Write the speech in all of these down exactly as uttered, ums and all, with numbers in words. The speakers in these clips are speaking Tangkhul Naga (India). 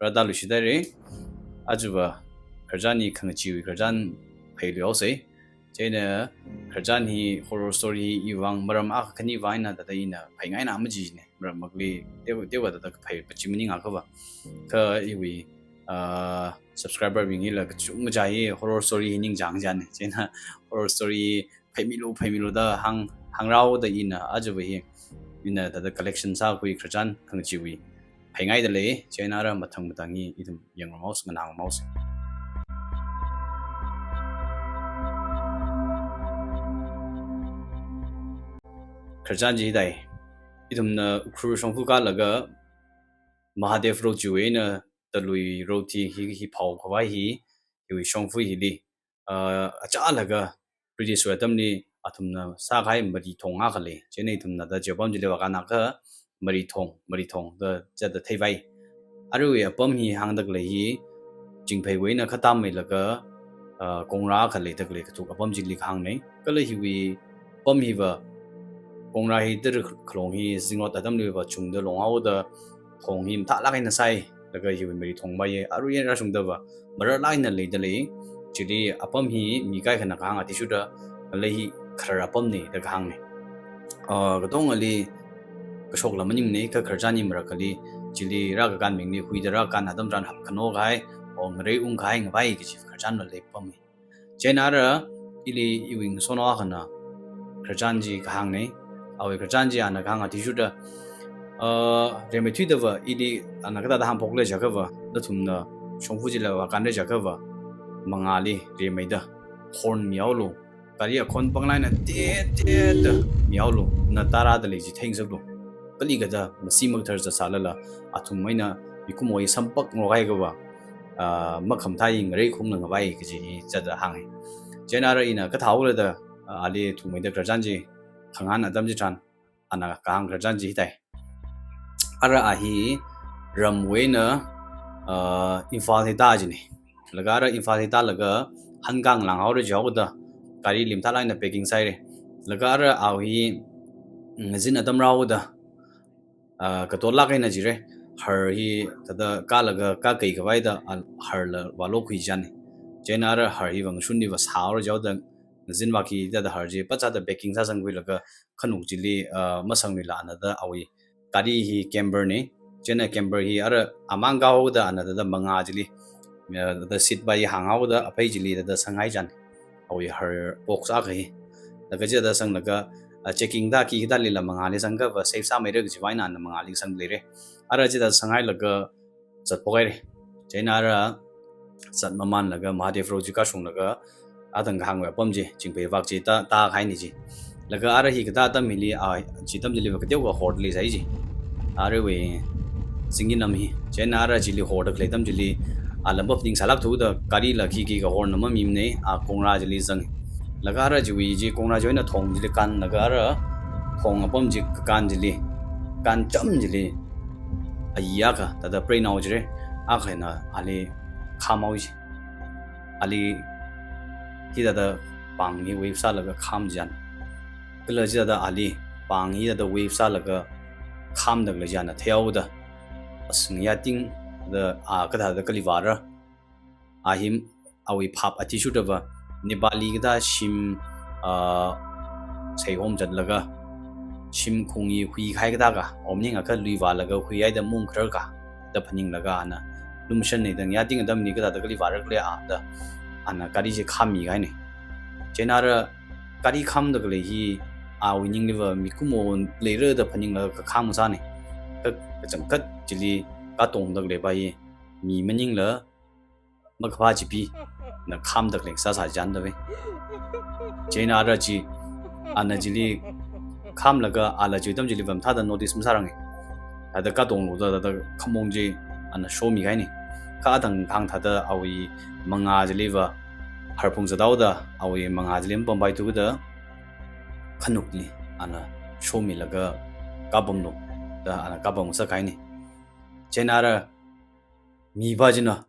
Rāda lushidare. Ajava khararchan hi khangacheewui khararchan phailu haosei. Chieina khararchan hi horror story hi iwui vang maram akha khani vang eina thāda ina phaingaina majine. Maram makli teokha teokha thāda phai pachi maningakha va. Kha iwui, ah, subscriber bing hila kachungkha hi horror story hi ningchāngjane. Chieina horror story hi phaimilu, phaimilu da hāng, hāngrāhaoda ina ajava hi ina thāda collection sākhui khararchan khangacheewui phaingaidalei. Chieina ara mathang mathang hi ithum yangrumhaosa, nganāngarumhaosa. Khararchan chi hithai. Ithumna Ukhrul shongfa kālaga Mahadev Road chiwui eina Talui Road hi, hi, hi phaokhavai hi, hiwui shongfa hili, ah, achālaga British wui atamli athumna sākahai marithong akha lei. Chieina ithumna thāda chi apam chili vākānakha marithong, marithong da chithāda theivai. Aruiwui apam hi hāngdalei hi, Chingpheiwui eina khatam meilaga, ah, kongra akha leidalei kathuk apam chili kahāngne. Kala hiwui apam hiva kongra hi tara khalong hi zingrot atamliva chungda longhaoda thong hi mathālāk eina sai, laga hiwui marithong maiye, arui eina rāshungdava mararlāk eina leidalei. Chili apam hi mi kaikhana kahāng athishurda, lei hi kharar apamne da kahāngne. Ah, katongali kashokla maningne, kha khararchan hi marakhali chili rākakān mingli huida rākakān atam tharan hapkhano kahai, o ngarei ungkahai ngavai kaji khararchanla lei apam hi. Chieina ara ili iwui ngasotnao akhana khararchan chi kahāngne. Awui khararchan chi ana kahāng athishurda, ah, rimeithuidava ili ana kathāda hāngphokle jiakhava, nathumna shongfa chila vākānre jiakhava, mangāli rimeida horn mihaolu. Gari akhon panglāk eina tet tet da mihaolu, na tārādalei chi theingasaklu. Kali kathā masi makathar zatsālala, athum eina mikumo hi sampak ngokhaikha va, ah, makhamathā hi ngarei khungla ngavai kaji hi chithāda hānge. Chieina ara ina kathāhaola da, ah, ali thukmeida khararchan chi khangahān atam chitharan, ana kahāng khararchan chi hithai. Ara a hi ramwui eina, ah, Imphal hi tā jine. Laga ara Imphal hi tālaga hangang langhaora jihaoda, gari li mathālāk eina packing sāhaire. Laga ara awui hi ngazin atam rāhaoda, ah, katollāk eina jire. Har hi thāda kālaga kākei khavaida, ah, harla vālokhui jane. Chieina ara har hiva ngashunliva sāhaora jihaoda, ngazin vāki thāda har chi pachāda packing sāsangkhuilaga khanuk chili, ah, masangluila ana thāda awui gari hi camper ne. Chieina camper hi ara amang kāhaoda ana thāda mangā chili, ah, thāda seat bai hānghaoda aphei chili thāda sanghai jane. Awui har box akha hi. Laga chithāda sanglaga, ah, checking thāki kathālila mangāli sangkhava safe sāmeira kajiwui eina ana mangāli sangleire. Ara chithāda sanghailaga zatphokhaire. Chieina ara zat mamanlaga Mahadev Road chi kashunglaga, athang kahāngwui apam chi, Chingphei vak chi tā, tākahaine chi. Laga ara hi katā atam hili, ah, chi atam chiliva kateokha hordalei sai chi. Aruiwui zingin lam hi. Chieina ara chili hordalei atam chili, ah, lam phaning sālākthuda, garila khikhi kahorna mamimane, ah, kongra chili zang. Laga ara chiwui chi kongra chiwui eina thong chili kān, laga ara thong apam chi kakān chili, kān cham chili, ayi akha, thāda preinao jire, akhana ali khamhaowa chi. Ali hithāda pāng hi wave sālaga kham jane. Kala chithāda ali pāng hi thāda wave sālaga khamdalei chi ana theihaoda, asing yating da, ah, kathāda kali vāra. A hi awui phap athishurdava Nepali kathā shim, ah, seihom zatlaga shimkhong hi huikahai kathākha, om ningakha lui vālaga huihaida mung khararkha da phaninglaga ana lumashanne, dang yating atamli kathāda kali vāra khala da ana gari chi khammi kahaine. Chieina ara gari khamdalei hi awui ningliva mikumo leira da phaninglaga kham sāne. Ka, kachangkhat chili katongdalei pa hi mi maningla makaphā chipina khamdalei sāsā jandave. Chieina ara chi, ana chili khamlaga ala chi atam chiliva mathāda notice masārange. Thāda katonglu da, thāda khamong chi ana shomi kahaine. Kha athang kahāng thāda awui mangā chiliva harphung zathaoda, awui mangā chili mapampai thuda khanukli ana shomilaga kapamlu da ana kapam sākahaine. Chieina ara mipa china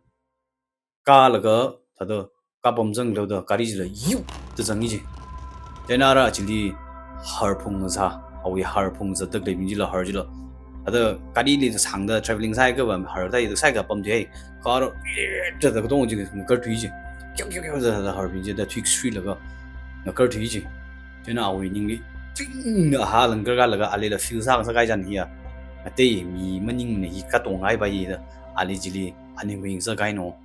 kālaga thāda kapam zanglu da gari chila yu da zangi chi. Chieina ara chili harphung sā, awui harphung zatdaleibing chila har chila Ada garili sāngda travelling sāhaiakhava har thāda sāhaiakha pamthuihai. Kha ara, tada katong chi ngakarthui chi. Kyau, kyau, kyau, tada harbing chida thuisuilaga ngakarthui chi. Chieina awui ningli, chingna ha langkar kalaga alila feel sāngasakhai chān hiya. Atei mi maningmana hi katongkahai pa hi da. Ali chili phaningkhui ngasakhai no.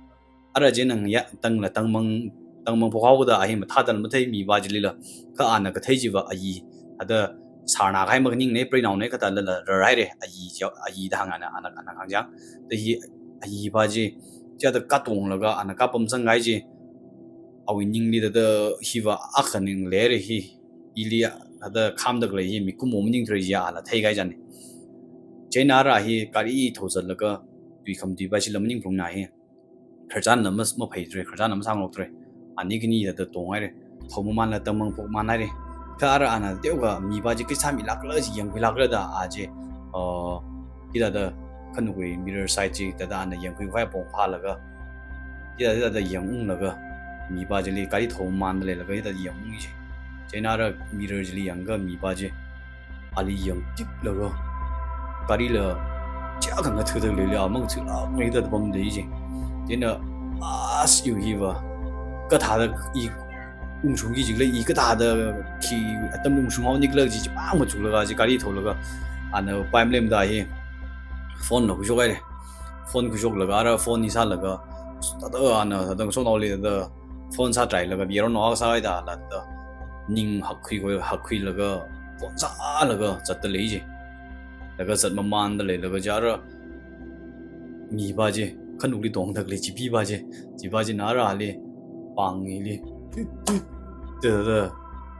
Ara chieina ya tangla tangmang, tangmang phokhaoda a hi mathāda mathei mi pa chilila. Kha ana kathei chiva ayi, ada sārnakahai maningmana, preinaona kathālala rarhaira, ayi chi, ayi da hānga ana, ana, ana hāngchang. Da hi ayi pa chi, chida katonglaga ana kapamsangkahai chi, awui ningli tada hiva akha ningleira hi, ili ada khamda khalei hi mikumo maningthuira chi ala theikahai chān. Chieina ara hi gari thou zatlaga, tui khamatui pa chila maningphalungra hi. Khararchanla mas, maphaithuira, khararchanla masāngarokthura. Ani khani tada tonghaira. Thou mamanla tangmang phokmahaira. Kha ara ana teokha mi pa chi khi sāmilākra chi yangkhuilākra da a chi, uh, hithāda khanukwui mirror side chi tada ana yangkhuikhavai apong phālaga, hithāda, hithāda yangunglaga, mi pa chili gari thou mamanda leilaga hithāda yangung chi. Chieina ara mirror chili yangakha mi pa chi ali yangtiklaga, garila chiakha ngathada leili, a mangathālāk eina hithāda pamda lei chi. Chieina, as, iwui hiva kathāda i ungshungki jikhala, i kathāda khi atam ungshunghaoni khala chi, chi pāng machuklaga chi gari thoulaga, ana paimalemda hi phone la khuishokhaira. Phone khuishoklaga, ara phone hi sālaga, tada ana, tada sānaoli tada phone sātrailaga, mi yaron no sāhaida la tada ning hakkhui khui, hakkhuilaga, phone sālaga zatta lei chi. Laga zat mamanda leilaga chi ara mi pa chi, khanukli tongda khalei chipi pa chi, chi pa china ara ali pāng hili, tada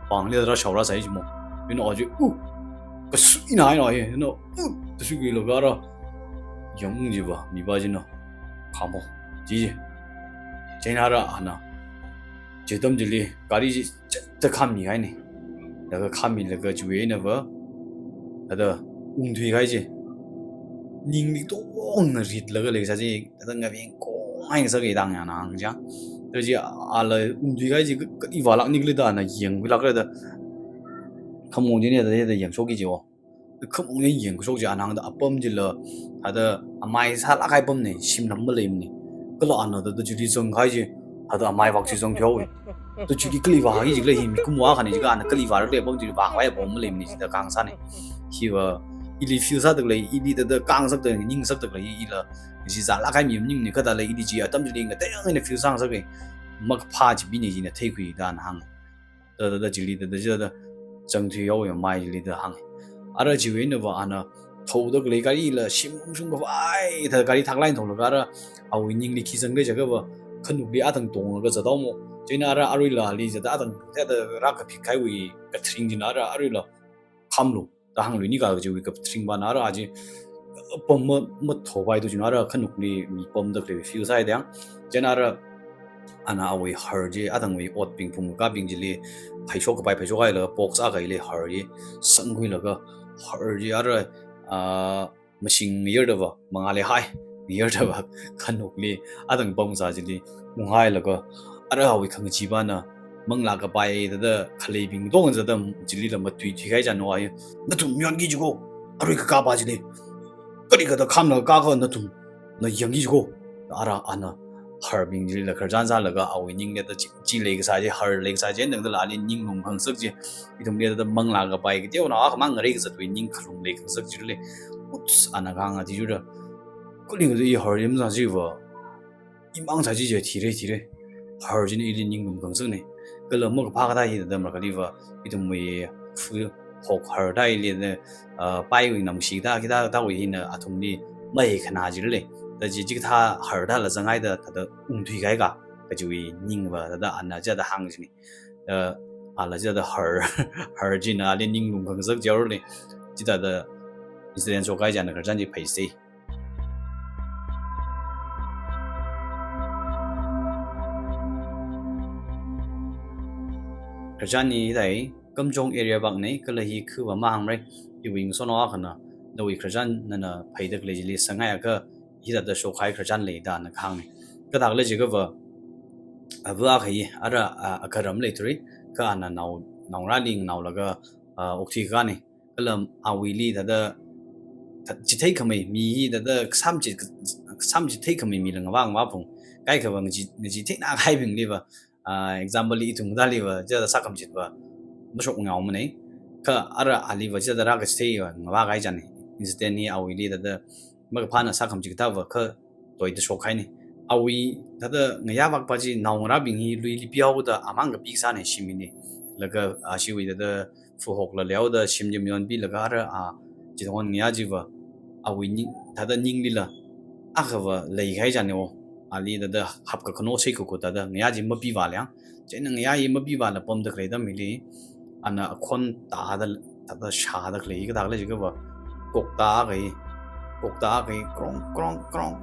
pāngli rāshao rāsai chi mo. Ina a chi, uh, kasuina ina hi, ina, uh, da shuilaga ara yangung chiva mi pa china khamo chi chi. Chieina ara ana chi atam chili gari chi chithāda khammihaina. Laga khammilaga chiwui einava, tada ungthuikahai chi, ningli tongna ritlaga leikasā chi, tada ngaveng kongngai ngasak eina ana hāngchang. Tada chi ala ungthuikahai chi ka, kali vālākni khala da ana yangkhuilākra da. Khamong china tada, tada yangshokki chi o. Khamong china yangkashok chi ana hāngda apam chila, tada amai sālākkahai apamna, shimlam maleimana. Kala ana tada chili zangkahai chi, tada amai vak chi zangthuihaowa. Tada chili kali vāki jikhala hi mikumo akhana jiakha ana kali vāra khalei apam chili vākhavai apong maleimana chida khangasāna. Hiva ili feel sāda khalei, ili tada khangasakda, ningasakda khalei, ila chi zālākkahai mi maningmana kathālala ili chi atam chili ngateiya eina feel sāngasaka. Makaphā chipina china theikhuida ana hānga. Tada, tada chili tada, tada zangthuihaowa mai chili da hānga. Ara chiwui einava ana thoda khalei garila shim ungshung khavai, tada gari thaklāk eina tholaga ara awui ningli khi zangkhala jiakhava, khanukli athang tonglaga zathaomo. Chieina ara aruila ali zat athang, tada rākaphikhaiwui katharing china ara aruila khamlu da hāngluini kaji chiwui katharing pana ara a chi pam ma, mathopaitu china ara khanukli mi pamda khalei feel sāhaida. Chieina ara ana awui har chi, athangwui otbing phungkābing chili phaishok kapai phaishok hailaga box akha hili har chi sangkhuilaga, har chi ara, ah, mashing ngayardava, mangāli hai ngayardava khanukli athang pamkasā chili unghailaga, ara awui khangachee pana manglā kapai tada khaleibing tong zada chilila matuithuikahai chān no a hi. Nathum yangki jiko, arui kakā pa chili. Kali kathā khamlaga kakā nathum, na yangki jiko. Ara ana harbing chilila khararchan sālaga awui ningli tada chi, chi leikasā chi, har leikasā chi, nangdala ali ninglum khangasak chi, ithumli tada manglā kapai kateonao akhamang ngareikazatwui ning khalum leikhangasak chili. Uts, ana kahāng athishurda, kali kathā i har yamsā chiva, imang sā chi chi thira, thira. Har china ili ninglum khangasakna. Kala makaphā kathā hi tada marākhaliva, ithumwui fu hokhar thāli na, ah, paiwui namshi thā, khi thā, thāwui hina athumli maikhanā chili. Tada chi, chikathā har thāla zanghaida tada ungthuikahai ka, kajiwui ningva tada ana chida hāng china. Ah, ala chida har, har china ali ninglum khangasak chihaora. Chithāda incident shokkahai china khararchan chi phaisa. Khararchan hi thāi, Kamjong area pakna, kala hi khuiva mahāngmara, iwui ngasotnao akhana, nawui khararchan nana phaida khalei chili sanghaiakha, hithāda shokkahai khararchan leida ana kahāngna. Kathākhala jiakhava, ava akha hi, ara, ah, agaram leithura, kha ana nao, naongarāli nganaolaga, ah, okthui kāna. Kala awuili thāda chithei khamei mi hi thāda kasam chi, kasam chithei khamei mila ngavā ngavā phung, kaikhava ngaji, ngaji theina kahaibingliva, ah, example li ithum thāliva, chithāda sākhamachitva mashokngaomanei. Kha ara aliva chithāda rākachitheiva ngavā kahai chānei. Incident hi awuili thāda makaphāna sākhamachit kathāva kha toida shokhainei. Awui thāda ngayā vākpa chi naongarābing hi luili pihaoda amang kapi sānei shim hili. Laga, ah, ashiwui thāda fuhokla leihaoda shim chi mayonpilaga ara, ah, chithon ngayā chiva awui ning, thāda ninglila akhava leikahai chānei o. Ali thāda hapkakhano seikhuku thāda ngayā chi mapivāla. Chieina ngayā hi mapivāla pamda khalei atam hili ana akhon tāda, thāda shāda khalei kathā khala jiakhava, kokta akha hi, kokta akha hi, krong, krong, krong,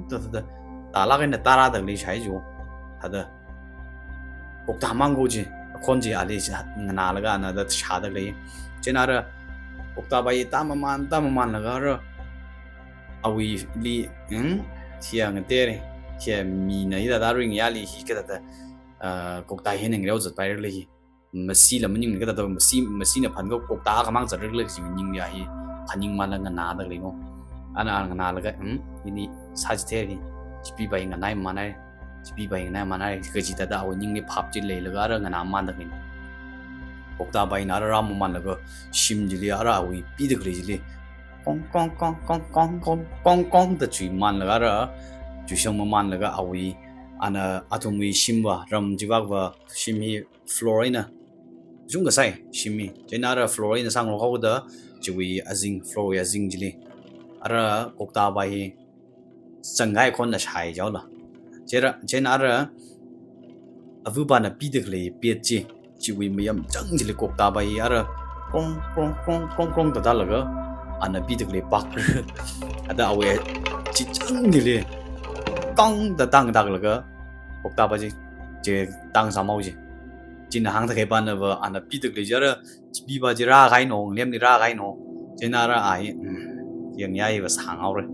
thāda, thāda, tālāk eina tārāda khalei shāi jo. Thāda kokta mang ko chi, akhon chi ali nganālaga ana thāda shāda khalei. Chieina ara kokta bai tāmaman, tāmamanlaga ara awuili, hmm, thia ngatere, thia mina hithāda ringli hikathāda, ah, kokta hi ningreozat pairalei hi. Masila maning kathāda masi, masina phan ko kokta akhamang zatralei chi ningli hi phaningmala nganāda khalei mo. Ana nganālaga, hmm, ini sāchithei hi, chipi bai nganaimanai, chipi bai nganaimanai, kaji thāda awui ningli phap chi leilaga ara nganāmanda khalei. Kokta baina ara rāmamanlaga shim chili ara awui pida khalei chili kong, kong, kong, da chuimanlaga ara, chuishang mamanlaga awui, ana athumwui shimva, ram chivākva, shim hi floor eina, zung kasai shim hi. Chieina ara floor eina sāngarok haoda, chiwui azing, floor wui azing chili ara kokta bai hi zangkahai khonna shāi jaola. Chieina, chieina ara avupana pida khalei pet chi, chiwui mayamchang chili kokta bai ara krong, krong, krong, krong, krong da tālaga ana pida khalei pak. Thāda awui chichang chili kang da tāng tāklaga kokta bai chi, chi tāng sāmao chi. China hāngda khaipana va ana pida khalei chi ara chipi bai chi rākahaino, lemli rākahaino. Chieina ara a hi, hmm, yang ya hi va sāngaore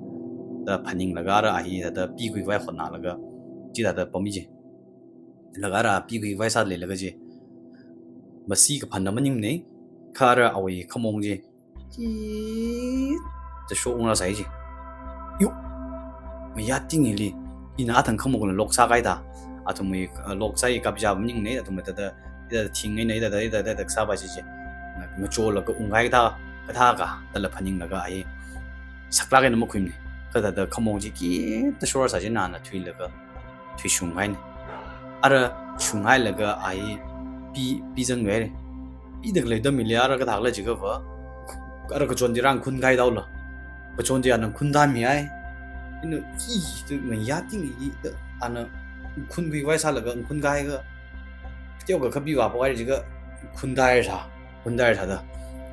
da phaninglaga ara a hi thāda pikhui khavai hotnalaga chithāda pami chi. Laga ara pikhui khavai sāda leilaga chi masi kaphanna maningnei, kha ara awui khamong chi khikha shokngarā sāi chi. Yu, ngayā ting hili ina athang khamongla lock sākahai thā. Athumwui, ah, lock sāi kapja maningnei, athumwui thāda, thāda thing eina, thāda, thāda, thāda sāpai chi chi. Ngacholaga ungkahai kathā, kathā ka, thāla phaninglaga a hi saklāk eina makhuimanei. Kha thāda khamong chi khikha shokngarā sā chieina ana thuilaga, thuishunghainei. Ara shunghailaga a hi pi, pizanghainei. Pida khalei atam hili ara kathā khala jiakhava, ara kachon chi rāngkhunkahai daola. Kachon chi ana ngkhuntāmihai. Ina, i, tu ngayā ting hi, tu ana ngkhunkhui khavai sālaga ngkhunkahaiakha, teokha kapiva pokahai jiakha ngkhuntāhaira, ngkhuntāhaira thāda.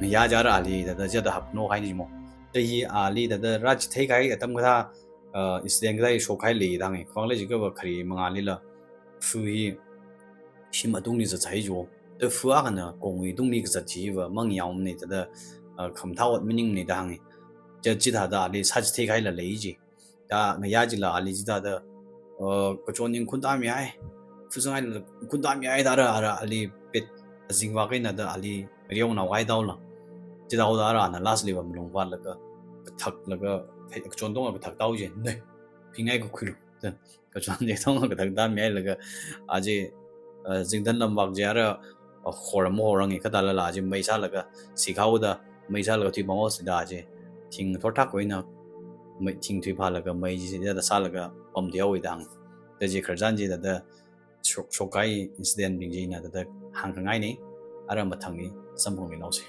Ngayā chi ara ali thāda, thāda hapnokhainei mo. Thāda hi ali thāda rāchitheikahai atam kathā, ah, incident kathā hi shokkahai leida hānge. Khavang khala jiakhava khare mangālila fu hi shim atungli zatsai jo. Thāda fu akhana kongwui tungli kazat chiva mangyāomanei thāda, ah, khamathā ot maningnei da hānge. Chi, chithāda ali sāchitheikahaila lei chi. Thāda ngayā chila ali chithāda, ah, kachon ngkhuntāmihai, fu zanghai ngkhuntāmihai thāda ara, ara ali pet azing vak eina thāda ali reonao kahai daola. Chithāda ara ana last liva malung vātlaga kathaklaga, kachon tongla kathak tao chi. Nei, phingai kakhuilu. Kachon chi tongla kathak tāmihailaga a chi, ah, zingtan lam vak chi ara, ah, hor mahorange, kha thālala a chi mei sālaga, sikhaoda mei sālaga thuipamhaosi da a chi. Thing thorthak eina mei, thing thuiphālaga mei chi thāda sālaga pamthuihaowa da hānge. Thāda chi khararchan chi thāda shok, shokkahai incident bing chi ina thāda hāngkhangainei. Ara mathangli samphangmilu se.